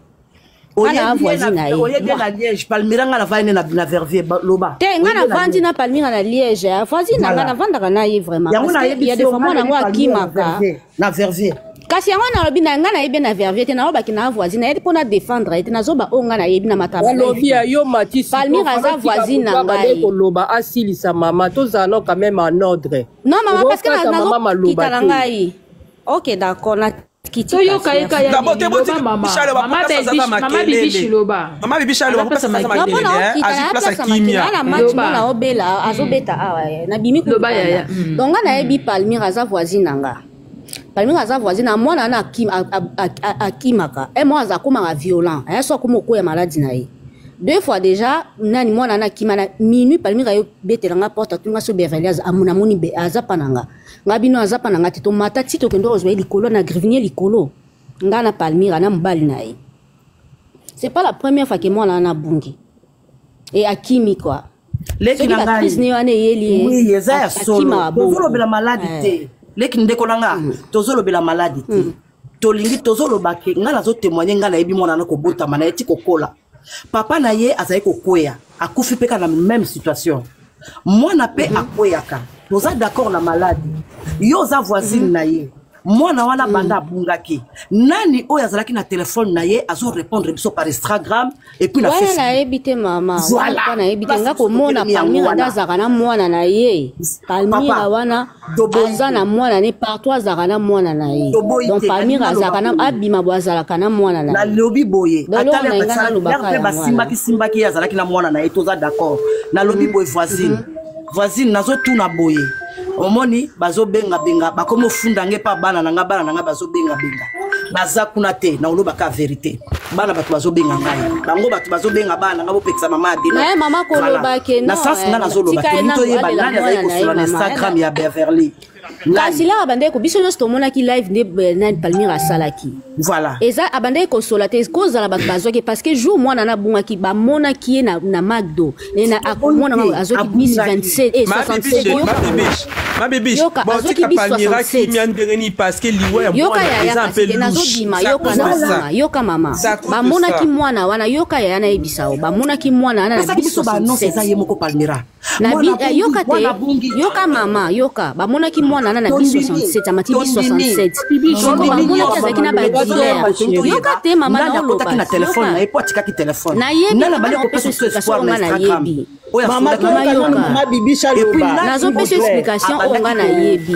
[SPEAKER 6] Nga na
[SPEAKER 1] Oyebi ye
[SPEAKER 6] voisine na ye.
[SPEAKER 1] Oyebi ye na Liège, Palmira? Nga navandi na Vervier, loba.
[SPEAKER 6] Te, nga
[SPEAKER 1] Oyebi ye na
[SPEAKER 6] navandi
[SPEAKER 1] Liège.
[SPEAKER 6] na Palmira na Liège, eh, voisine na nga.
[SPEAKER 1] Voilà.
[SPEAKER 6] Navandaka na ye vraiment
[SPEAKER 1] Yango
[SPEAKER 6] parce que
[SPEAKER 1] nayebi
[SPEAKER 6] y a des
[SPEAKER 1] so,
[SPEAKER 6] fois
[SPEAKER 1] nga
[SPEAKER 6] mwana yango
[SPEAKER 1] nayebi Palmira na
[SPEAKER 6] akimaka.
[SPEAKER 1] Vervier, na Vervier.
[SPEAKER 6] Kasi yango nalobi na ngai nayebi na Vervier te, nalobaki na voisine, nayebi mpona défendre ye te. Nazoba oyo ngai nayebi na mataba.
[SPEAKER 7] Balobi ya yo mati.
[SPEAKER 6] Palmira aza voisine na ngai.
[SPEAKER 7] Koloba asilisa mama, tozala no quand même en ordre.
[SPEAKER 6] Non mama, parce que
[SPEAKER 7] Okokata mama maloba
[SPEAKER 6] nazokita na
[SPEAKER 7] te.
[SPEAKER 6] ngai. Ok, d'accord, nakiti.
[SPEAKER 2] Toyoka ye kaya.
[SPEAKER 8] D'abord, te
[SPEAKER 2] Nini,
[SPEAKER 8] botika
[SPEAKER 2] loba mama.
[SPEAKER 8] Bibiche aloba,
[SPEAKER 2] Mama
[SPEAKER 8] po place aza
[SPEAKER 2] Bibiche, mama
[SPEAKER 8] makelele.
[SPEAKER 2] Bibiche, loba.
[SPEAKER 8] Mama Bibiche aloba, po
[SPEAKER 2] Aza
[SPEAKER 8] place aza
[SPEAKER 2] place ya
[SPEAKER 8] makelele,
[SPEAKER 6] mpona
[SPEAKER 8] eh.
[SPEAKER 6] okita
[SPEAKER 8] Azwi
[SPEAKER 6] na
[SPEAKER 8] place ya
[SPEAKER 6] place ya makili
[SPEAKER 8] kimia.
[SPEAKER 6] na match.
[SPEAKER 2] Loba.
[SPEAKER 6] Mona obela azobeta awa, eh, nabimi
[SPEAKER 2] Loba,
[SPEAKER 6] kulukanda.
[SPEAKER 2] yaya.
[SPEAKER 6] Donc nga nayebi Palmire aza voisine na nga. Palmire aza voisine na mwana wana akimaka e mwana aza akomaka violent, aya so akoma okwea maladi na ye deux fois déjà. Nani mwana wana akima na minuit, Palmire ayobetela nga porte, atunga so Beverly namoni aza pa na nga. Nga bino aza pa na nga te. Tomata ti tokende kozwa ye likolo na grivinier likolo, nga na Palmire na mobali na ye. C'est pas la première fois ke mwana wana abungi e akimi quoi.
[SPEAKER 1] Leki
[SPEAKER 6] Soki
[SPEAKER 1] na ngai.
[SPEAKER 6] bacrise ne wana eyeli ye,
[SPEAKER 1] Oui, eza ya solo.
[SPEAKER 6] akimaka bongo.
[SPEAKER 1] Tozolobela maladi
[SPEAKER 6] Eh.
[SPEAKER 1] te, leki ndeko na nga. Tozolobela maladi te. Tolingi tozoloba ke ngai nazotémoigne, ngai nayebi mwana na kobotama na ye ti kokola. Papa na ye azali kokweya, akufi mpe kaka na même situation. Mwana mpe akweyaka. Toza d'accord na maladi. Yo oza voisine na ye. Mwana wana banda abungaki, nani oyo azalaki na telefone na ye azorépondre biso par Instagram et puis na
[SPEAKER 6] Wana
[SPEAKER 1] Facebook?
[SPEAKER 6] nayebi te mama.
[SPEAKER 1] Voilà.
[SPEAKER 6] Wana nayebi te.
[SPEAKER 1] Place
[SPEAKER 6] Nga komona
[SPEAKER 1] totelemi yango
[SPEAKER 6] Palmira nde
[SPEAKER 1] wana.
[SPEAKER 6] azalaka na mwana na ye. Palmira
[SPEAKER 1] Papa,
[SPEAKER 6] wana
[SPEAKER 1] toboyi
[SPEAKER 6] aza
[SPEAKER 1] te.
[SPEAKER 6] na mwana ne partout, azalaka na mwana na ye.
[SPEAKER 1] Toboyi
[SPEAKER 6] Donc
[SPEAKER 1] te.
[SPEAKER 6] Palmira
[SPEAKER 1] Nalingi
[SPEAKER 6] azalaka na
[SPEAKER 1] naloba boye.
[SPEAKER 6] abima bo azalaka na mwana na ye.
[SPEAKER 1] Nalobi boye.
[SPEAKER 6] Donc eloko na ye nga nalobaka
[SPEAKER 1] Mpe
[SPEAKER 6] yango wana.
[SPEAKER 1] basimbaki simbaki ye, azalaki na mwana na ye. Toza d'accord. Nalobi boye, voisine, voisine, nazotuna boye. Omoni bazobengabenga, bakomi ofunda nge mpa bana na nga, bana na nga bazobengabenga, baza kuna te. Na olobaka verité, bana bato bazobenga ngai, bango bato bazobenga bana na nga, bopekisa mama ya bino.
[SPEAKER 6] Mais mama koloba ke
[SPEAKER 1] na
[SPEAKER 6] non,
[SPEAKER 1] sens nga nazoloba,
[SPEAKER 6] tika ye
[SPEAKER 1] tolingi
[SPEAKER 6] nanu
[SPEAKER 1] toyeba
[SPEAKER 6] alela
[SPEAKER 1] nani azali
[SPEAKER 6] mwana na ye,
[SPEAKER 1] kosola na
[SPEAKER 6] mama.
[SPEAKER 1] Instagram ya Beverly.
[SPEAKER 6] Kasi laka abandaki ko biso nyonso tomonaki live nde nani Palmire asalaki.
[SPEAKER 1] Voilà.
[SPEAKER 6] Eza abandaki kosola te, kozala bato bazwaki, parce que jour mwana na abungaki, bamonaki ye na Macdo e na mwana wango azwaki bis 27 eh, 67. Yoka, mama.
[SPEAKER 8] Ma bibiche,
[SPEAKER 6] Yoka,
[SPEAKER 8] bon,
[SPEAKER 6] azwaki
[SPEAKER 8] tika
[SPEAKER 6] bis
[SPEAKER 8] Palmyra
[SPEAKER 6] 67.
[SPEAKER 8] kimia ndenge nini, parce que liwa ya
[SPEAKER 6] Yoka,
[SPEAKER 8] mwana
[SPEAKER 6] yaya,
[SPEAKER 8] eza un
[SPEAKER 6] kasi
[SPEAKER 8] peu
[SPEAKER 6] te
[SPEAKER 8] louche.
[SPEAKER 6] nazobima.
[SPEAKER 8] C'est à
[SPEAKER 6] Yoka,
[SPEAKER 8] cause de ça.
[SPEAKER 6] nazobima. Yoka, mama,
[SPEAKER 8] C'est à cause de
[SPEAKER 6] bamonaki
[SPEAKER 8] ça.
[SPEAKER 6] mwana wana. Yoka, yaya, nayebisa yo, bamonaki mwana wana na
[SPEAKER 1] Pesaki
[SPEAKER 6] bis
[SPEAKER 1] biso baannonce, eza
[SPEAKER 6] 67.
[SPEAKER 1] ye moko Palmira.
[SPEAKER 6] Na bi,
[SPEAKER 1] Mwana abungi,
[SPEAKER 6] yoka te.
[SPEAKER 1] mwana abungi.
[SPEAKER 6] Yoka, mama, yoka, bamonaki mwana wana na bis
[SPEAKER 1] Tondimi,
[SPEAKER 6] 67, amati bis
[SPEAKER 1] tondimi.
[SPEAKER 6] 67. Siko
[SPEAKER 1] Tondimi
[SPEAKER 6] bamonaki
[SPEAKER 1] nyonso.
[SPEAKER 6] azalaki na badealer. Yoka te, mama,
[SPEAKER 1] Nani
[SPEAKER 6] naoloba.
[SPEAKER 1] akotaki na telefone
[SPEAKER 6] Yoka.
[SPEAKER 1] na ye po atikaki telefone?
[SPEAKER 6] Nayebi,
[SPEAKER 1] Nani
[SPEAKER 6] mama,
[SPEAKER 1] abandi
[SPEAKER 6] naopesa
[SPEAKER 1] kopesa biso
[SPEAKER 6] explication
[SPEAKER 1] espoir
[SPEAKER 6] oyo
[SPEAKER 1] na
[SPEAKER 6] nga
[SPEAKER 1] Instagram
[SPEAKER 6] nayebi.
[SPEAKER 1] oyo
[SPEAKER 3] Mama,
[SPEAKER 1] afundaki?
[SPEAKER 6] Mama,
[SPEAKER 3] toyoka nanu
[SPEAKER 6] yoka.
[SPEAKER 3] mama Bibisha
[SPEAKER 1] Et puis
[SPEAKER 3] loba.
[SPEAKER 1] nani
[SPEAKER 6] Nazopesa
[SPEAKER 1] moto
[SPEAKER 6] explication oyo nga
[SPEAKER 1] abandaki
[SPEAKER 6] nayebi.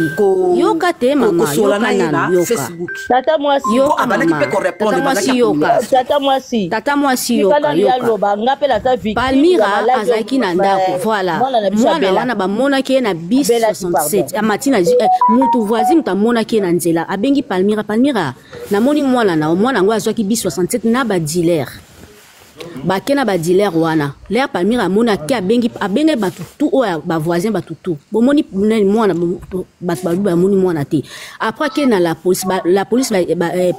[SPEAKER 6] Yoka te, mama,
[SPEAKER 1] kosola
[SPEAKER 6] yoka
[SPEAKER 1] na ye
[SPEAKER 6] nanu,
[SPEAKER 1] na
[SPEAKER 6] yoka.
[SPEAKER 1] Facebook?
[SPEAKER 9] Tata mwasi.
[SPEAKER 1] Po
[SPEAKER 6] Yoka,
[SPEAKER 1] abandaki
[SPEAKER 6] mama,
[SPEAKER 1] mpe korépondre,
[SPEAKER 6] tata mwasi,
[SPEAKER 1] ebandaki ya
[SPEAKER 6] yoka.
[SPEAKER 1] communication.
[SPEAKER 9] Tata mwasi.
[SPEAKER 6] Tata mwasi,
[SPEAKER 9] Tika
[SPEAKER 6] yoka,
[SPEAKER 9] nanu
[SPEAKER 6] yoka.
[SPEAKER 9] yaloba, nga mpe naza victime ya
[SPEAKER 6] Palmira
[SPEAKER 9] maladi.
[SPEAKER 6] azalaki na ndako, voilà.
[SPEAKER 9] Mwana na biso
[SPEAKER 6] Mwana
[SPEAKER 9] abelaki.
[SPEAKER 6] wana bamonaki ye na bis
[SPEAKER 9] Abelaki,
[SPEAKER 6] 67,
[SPEAKER 9] pardon.
[SPEAKER 6] amati na mutu voisin, mutu amonaki ye na nzela, abengi Palmira: "Palmira, namoni mwana na yo." Mwana yango azwaki bis 67 na badealer, bake na badealer wana. L'heure Palmira amoni, ake abengi, abengaki bato tu oyo bavoisin, bato tu bomoni nani mwana, bato balobi bamoni mwana te. Après ake na la police, la police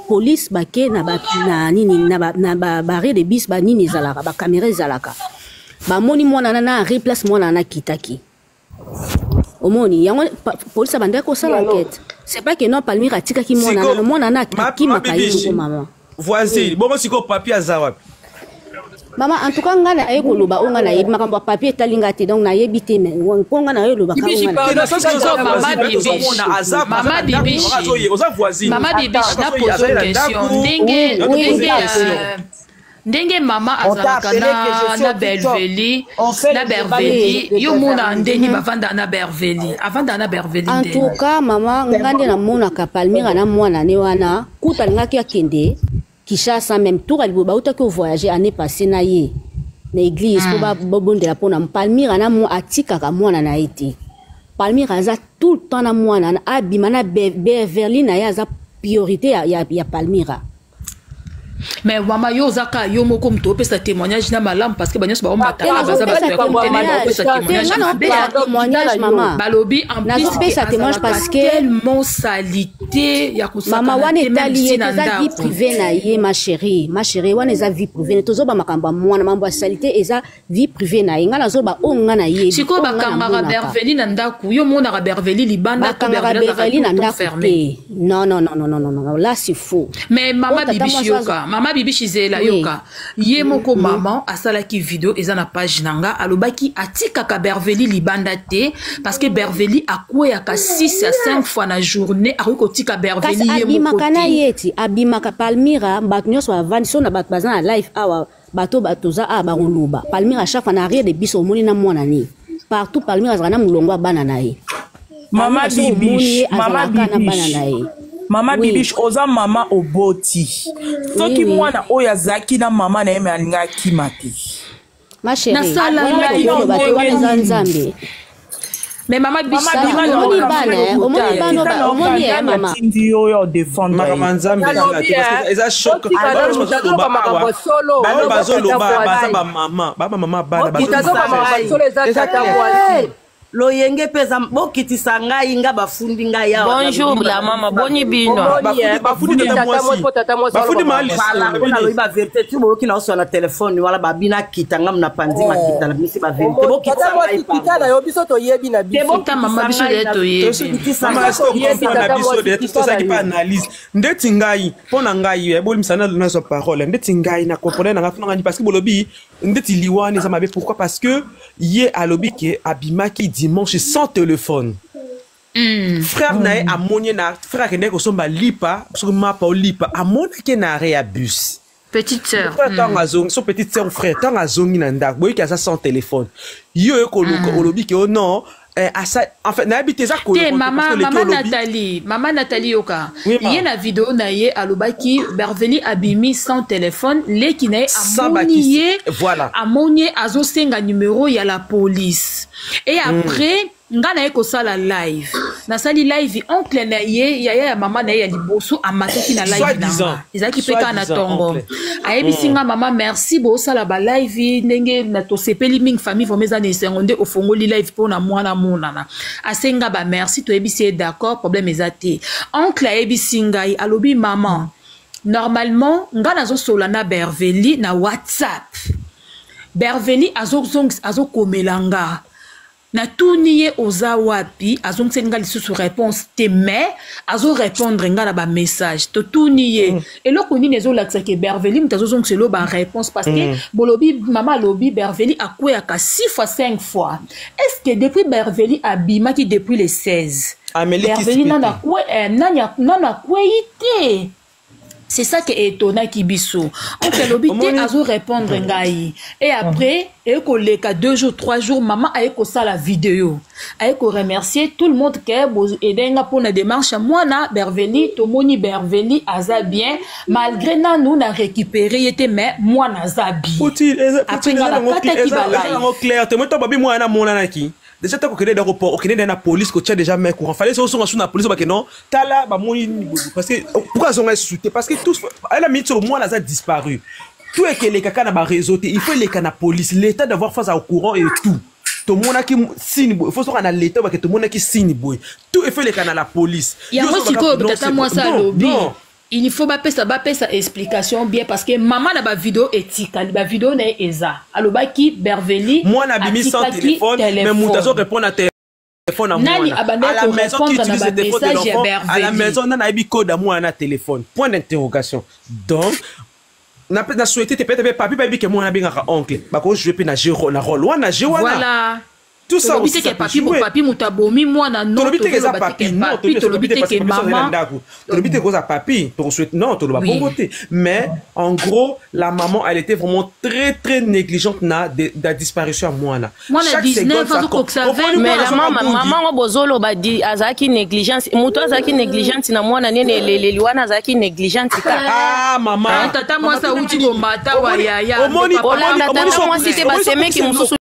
[SPEAKER 6] police bake na nini, na ba arrêt de bus, banini ezalaka, bacaméra ezalaka, bamoni mwana na arrêt, place mwana wana akitaki. Omoni yango, police abandaki kosala enquête. C'est pas que non, Palmire atikaki mwana
[SPEAKER 8] Siko,
[SPEAKER 6] wana, mwana wana
[SPEAKER 8] ma
[SPEAKER 6] akimaka ye
[SPEAKER 8] Bibiche,
[SPEAKER 6] moko, mama.
[SPEAKER 8] Voisine, bongo sikoyo papi aza wapi?
[SPEAKER 6] Mama, en tout cas nga naye koloba oyo nga nayebi. Makambo ya papier etali nga te, donc nayebi te, mais mpo nga naye olobaka oyo nga
[SPEAKER 8] Te, na sens que oza
[SPEAKER 10] Mama
[SPEAKER 8] voisine,
[SPEAKER 10] Bibiche.
[SPEAKER 8] tozomona aza
[SPEAKER 10] Mama
[SPEAKER 8] aza na ndako,
[SPEAKER 10] Bibiche.
[SPEAKER 8] oza voisine.
[SPEAKER 10] Mama Bibiche,
[SPEAKER 8] Aza
[SPEAKER 10] na pose
[SPEAKER 8] na
[SPEAKER 10] question.
[SPEAKER 8] ndako.
[SPEAKER 10] Ndenge
[SPEAKER 8] Na
[SPEAKER 10] ndenge
[SPEAKER 8] pose question.
[SPEAKER 10] ndenge mama
[SPEAKER 11] On t'a
[SPEAKER 10] azalaka
[SPEAKER 11] appelé que je
[SPEAKER 10] na
[SPEAKER 11] suis
[SPEAKER 10] na
[SPEAKER 11] au TikTok.
[SPEAKER 10] Belveli,
[SPEAKER 11] On fait
[SPEAKER 10] na
[SPEAKER 11] le débat
[SPEAKER 10] Berveli,
[SPEAKER 11] de
[SPEAKER 10] yo mona
[SPEAKER 11] Beverly.
[SPEAKER 10] ndeni bavanda na Berveli, avanda na Berveli
[SPEAKER 6] En
[SPEAKER 10] ndeni?
[SPEAKER 6] tout cas, mama, nga nde namonaka Palmira na mwana ne wana, kuta alingaki akende Kinshasa même tour alibo, bautaki ovoyage année passée na ye na église mpo babondela mpona Palmira na atikaka mwana na ye te. Palmira aza tout le temps na mwana na, abima na Beverly na ye, aza priorité ya Palmira.
[SPEAKER 10] Mais mama, yo oza kaka yo moko moto opesa témoignage na malamu, parce que banyonso baomataka
[SPEAKER 6] Te,
[SPEAKER 10] baza bato ya
[SPEAKER 6] nazopesa
[SPEAKER 10] kotelema, baopesa
[SPEAKER 6] témoignage te,
[SPEAKER 10] témoignage
[SPEAKER 6] nga
[SPEAKER 10] ya mabe.
[SPEAKER 6] naopesa témoignage, mama.
[SPEAKER 10] Balobi en plus
[SPEAKER 6] Nazopesa témoignage parce que
[SPEAKER 10] tellement salité ya
[SPEAKER 6] mama,
[SPEAKER 10] kosakana
[SPEAKER 6] wana
[SPEAKER 10] te, même
[SPEAKER 6] etali
[SPEAKER 10] si
[SPEAKER 6] ye te,
[SPEAKER 10] na
[SPEAKER 6] eza vie
[SPEAKER 10] ndako.
[SPEAKER 6] privée na ye, ma chérie, ma chérie, wana eza vie privée na ye. Tozoba makambo ya mwana, mambo ya salité eza vie privée na ye. Nga nazoba oyo nga nayebi,
[SPEAKER 10] Sikoyo
[SPEAKER 6] oyo nga
[SPEAKER 10] bakangaka
[SPEAKER 6] namonaka.
[SPEAKER 10] Berveli na ndako? Yo monaka Berveli libanda to
[SPEAKER 6] Bakangaka
[SPEAKER 10] Berveli azalaka
[SPEAKER 6] Beverly na
[SPEAKER 10] tout le temps
[SPEAKER 6] ndako
[SPEAKER 10] fermé?
[SPEAKER 6] te. Non, non, non, non, non, non, non, là c'est faux.
[SPEAKER 10] Mais mama
[SPEAKER 6] Oyo tata
[SPEAKER 10] Bibishi,
[SPEAKER 6] mwasi
[SPEAKER 10] yoka, mama Bibishi, zela.
[SPEAKER 6] Oui.
[SPEAKER 10] Yoka, ye moko mama asalaki video, eza na page na nga. Alobaki atikaka Berveli libanda te parce que Berveli akweyaka 6 à 5 fois na journée, akoki kotika
[SPEAKER 6] Kasi
[SPEAKER 10] Berveli ye moko
[SPEAKER 6] abimaka na
[SPEAKER 10] te.
[SPEAKER 6] ye ti abimaka. Palmira, bato nyonso bavandi so na bato baza na live awa, bato toza awa, bakoloba Palmira chaque fois na arrière de biso, omoni na mwana ne partout. Palmira azalaka na molongo ya bana na ye.
[SPEAKER 12] Mama
[SPEAKER 6] Palmira, so omoni
[SPEAKER 12] Bibiche,
[SPEAKER 6] ye,
[SPEAKER 12] mama
[SPEAKER 6] azalaka na bana na
[SPEAKER 12] Bibiche,
[SPEAKER 6] ye.
[SPEAKER 12] mama
[SPEAKER 6] Oui.
[SPEAKER 12] Bibiche, oza mama, oboti. Soki
[SPEAKER 6] Oui, oui.
[SPEAKER 12] mwana oyo azalaki na mama na ye, me alingi akima te.
[SPEAKER 6] Ma chérie,
[SPEAKER 10] Nasala
[SPEAKER 6] wana
[SPEAKER 12] Alingaki na
[SPEAKER 6] tokoloba te, wana
[SPEAKER 12] ndenge
[SPEAKER 6] eza
[SPEAKER 12] nini?
[SPEAKER 6] Nzambe.
[SPEAKER 10] Mais mama
[SPEAKER 12] Mama,
[SPEAKER 10] Bibishi,
[SPEAKER 12] bima
[SPEAKER 6] Sala
[SPEAKER 12] na
[SPEAKER 6] omoni
[SPEAKER 12] okambi
[SPEAKER 6] bana, omoni
[SPEAKER 12] lokuta
[SPEAKER 6] bana
[SPEAKER 12] eza na
[SPEAKER 6] omoni ye
[SPEAKER 12] okangani
[SPEAKER 6] mama.
[SPEAKER 12] atindi yo oyo odefendre
[SPEAKER 8] Makambo ya
[SPEAKER 12] ye.
[SPEAKER 8] Nzambe ezala
[SPEAKER 7] Nalobi
[SPEAKER 8] te, parce que eza choc.
[SPEAKER 7] botika
[SPEAKER 8] Bango
[SPEAKER 7] nanu,
[SPEAKER 8] nyonso
[SPEAKER 7] tozoloba
[SPEAKER 8] bazoloba
[SPEAKER 7] makambo
[SPEAKER 8] awa,
[SPEAKER 7] ya solo.
[SPEAKER 8] bango
[SPEAKER 7] Tata
[SPEAKER 8] bazoloba baza
[SPEAKER 7] voisine.
[SPEAKER 8] bamama, bamama bana
[SPEAKER 7] Bokita,
[SPEAKER 8] bazoloba
[SPEAKER 7] tozoloba makambo ya solo, eza
[SPEAKER 8] eza
[SPEAKER 7] tata
[SPEAKER 8] clair.
[SPEAKER 7] voisine.
[SPEAKER 1] Loyenge mpe eza, bokitisa ngai, nga bafundi ngai awa.
[SPEAKER 13] Bonjour la mama, boni bino.
[SPEAKER 7] Omoni
[SPEAKER 8] Bafundi
[SPEAKER 7] bafundi
[SPEAKER 8] tata
[SPEAKER 7] tata mwasi
[SPEAKER 8] mwasi,
[SPEAKER 7] mpo tata mwasi
[SPEAKER 8] bafundi
[SPEAKER 7] aloba makambo ya
[SPEAKER 1] Voilà,
[SPEAKER 7] solo.
[SPEAKER 1] mpo nalobi bavérité ti boyoki na oswa na telefone wana, babina kita nga na pandi makita na bimisi bavérité. Bokitisa
[SPEAKER 7] Tata
[SPEAKER 1] ngai,
[SPEAKER 7] mwasi, kita na
[SPEAKER 1] pardon.
[SPEAKER 7] yo, biso toyebi na
[SPEAKER 1] Te,
[SPEAKER 7] biso.
[SPEAKER 10] ta mama,
[SPEAKER 1] bokitisa
[SPEAKER 10] biso
[SPEAKER 1] ngai
[SPEAKER 10] de
[SPEAKER 1] na
[SPEAKER 10] toyebi.
[SPEAKER 1] bokitisa
[SPEAKER 8] Mama,
[SPEAKER 1] ngai.
[SPEAKER 8] est-ce que
[SPEAKER 7] Toyebi
[SPEAKER 8] comprendre na
[SPEAKER 7] tata
[SPEAKER 8] biso
[SPEAKER 7] mwasi,
[SPEAKER 8] de
[SPEAKER 7] kita na
[SPEAKER 8] tozalaki mpe
[SPEAKER 7] yo.
[SPEAKER 8] analyse ndeti ngai, mpo na ngai bolimisa na nazwa parole ndeti ngai na comprendre na ngai mpo na ngai, parce que bolobi ndeti liwa wana eza mabe. Pourquoi? Parce que ye alobi ke abimaki dimanche sans téléphone. Frère na ye amoni ye na frère akendaki kosomba lipa, soki mapa olipa, amonaki ye na arrêt ya bus.
[SPEAKER 10] Petite sœur.
[SPEAKER 8] Frère ntango azongi, so petite sœur ou frère ntango azongi na ndako, boyoki aza sans téléphone. Yo oye koluka, olobi ke o non, asa, en fait nayebi te, eza
[SPEAKER 10] Te
[SPEAKER 8] koyoka te, parce
[SPEAKER 10] mama,
[SPEAKER 8] que oleki
[SPEAKER 10] mama
[SPEAKER 8] olobi.
[SPEAKER 10] Nathalie, mama Nathalie, yoka.
[SPEAKER 8] Oui, ma.
[SPEAKER 10] Ye na video na ye alobaki Berveli abimi sans téléphone, leki na ye
[SPEAKER 8] Sans
[SPEAKER 10] amoni
[SPEAKER 8] bakisi.
[SPEAKER 10] ye.
[SPEAKER 8] Voilà.
[SPEAKER 10] Amoni ye azosenga numéro ya la police et après. Nga naye kosala live, nasali live, oncle na ye, yaya ya mama na ye ya liboso, amataki na live na nga. Ezalaki mpe kaka na ntongo. Ayebisi nga: "Mama, merci, bosala balive ndenge na tosepeli mingi, famille vraiment eza na esengo nde ofongoli live mpo na mwana monana." Asenga bamerci, toyebisi ye d'accord, problème eza te. Oncle ayebisi ngai, alobi: "Mama, normalement nga nazosola na Berveli na WhatsApp. Berveli azokomela nga, natuni ye: 'Oza wapi?' Azongiseli nga lisusu réponse te, mais azorépondre nga na bamessage. Totuni ye eloko nini ezolakisa ke Berveli moto azozongisela yo baréponse, parce que bolobi, mama alobi Berveli akweyaka 6 fois, 5 fois. Est ce que depuis Berveli abimaki, depuis le 16, Berveli nano akwei te?" C'est ça qui étonnaki biso. Oncle alobi te, azorépondre ngai. Et après, eye koleka 2 jours, 3 jours, mama aye kosala vidéo, aye koremercier tout le monde ke edenga mpona démarche ya mwana Berveli. Tomoni Berveli aza bien, malgré nanu na récupéré ye te, mais mwana aza bien. Après nga nakataki
[SPEAKER 8] balive clair te. Moi, babi mwana amonanaki déjà. Ntango okende d'aéroport, okende na police, kotia déjà main courant, fallait osonga su na police, bake non, tala, bamoni. Parce que pourquoi azonga esusu te? Parce que tous ala minute oyo mwana aza disparu, tout ekeleka kaka na baréseau te, il faut eleka na police, l'état d'avoir face au courant et tout. Tomonaki signe boye, faut soka na l'état, bake tomonaki signe boye, tout il faut eleka na la police.
[SPEAKER 10] Yango sikoyo tata mwasi alobi il faut bapesa explication bien, parce que mama na bavideo etikali, bavideo na ye eza, alobaki Berveli
[SPEAKER 8] mwana abimi sans téléphone, mais moto azo répondre na téléphone.
[SPEAKER 10] Nani abandaki korépondre na bamessage ya
[SPEAKER 8] Berveli à la maison? Nani ayebi code ya mwana na téléphone? Point d'interrogation. Donc na souhaité te, peut-être papi bayebi ke mwana abengaka oncle, bakojouer mpe na jeu, na rôle wana, jeu wana.
[SPEAKER 10] Voilà.
[SPEAKER 8] Tout ça.
[SPEAKER 10] Tolobi te ke papi, papi moto abomi mwana, non.
[SPEAKER 8] Tolobi te ke eza papi, non.
[SPEAKER 10] Tolobi te ke mama.
[SPEAKER 8] Tolobi te koza papi, tokosouhaite non, toloba bongo te. Mais en gros, la maman, elle était vraiment très très négligente na de disparition ya mwana.
[SPEAKER 10] Mwana 19 azokokisa 20.
[SPEAKER 13] Mais la mama, mama ngo bozoloba azalaki négligence, moto azalaki négligente na mwana nene eleleli wana, azalaki négligente kaka.
[SPEAKER 8] Ah, mama.
[SPEAKER 10] Tata mwasi awuti komata wa yaya.
[SPEAKER 8] Omoni.
[SPEAKER 13] Olanda tata mwasi te, basemeki mosusu.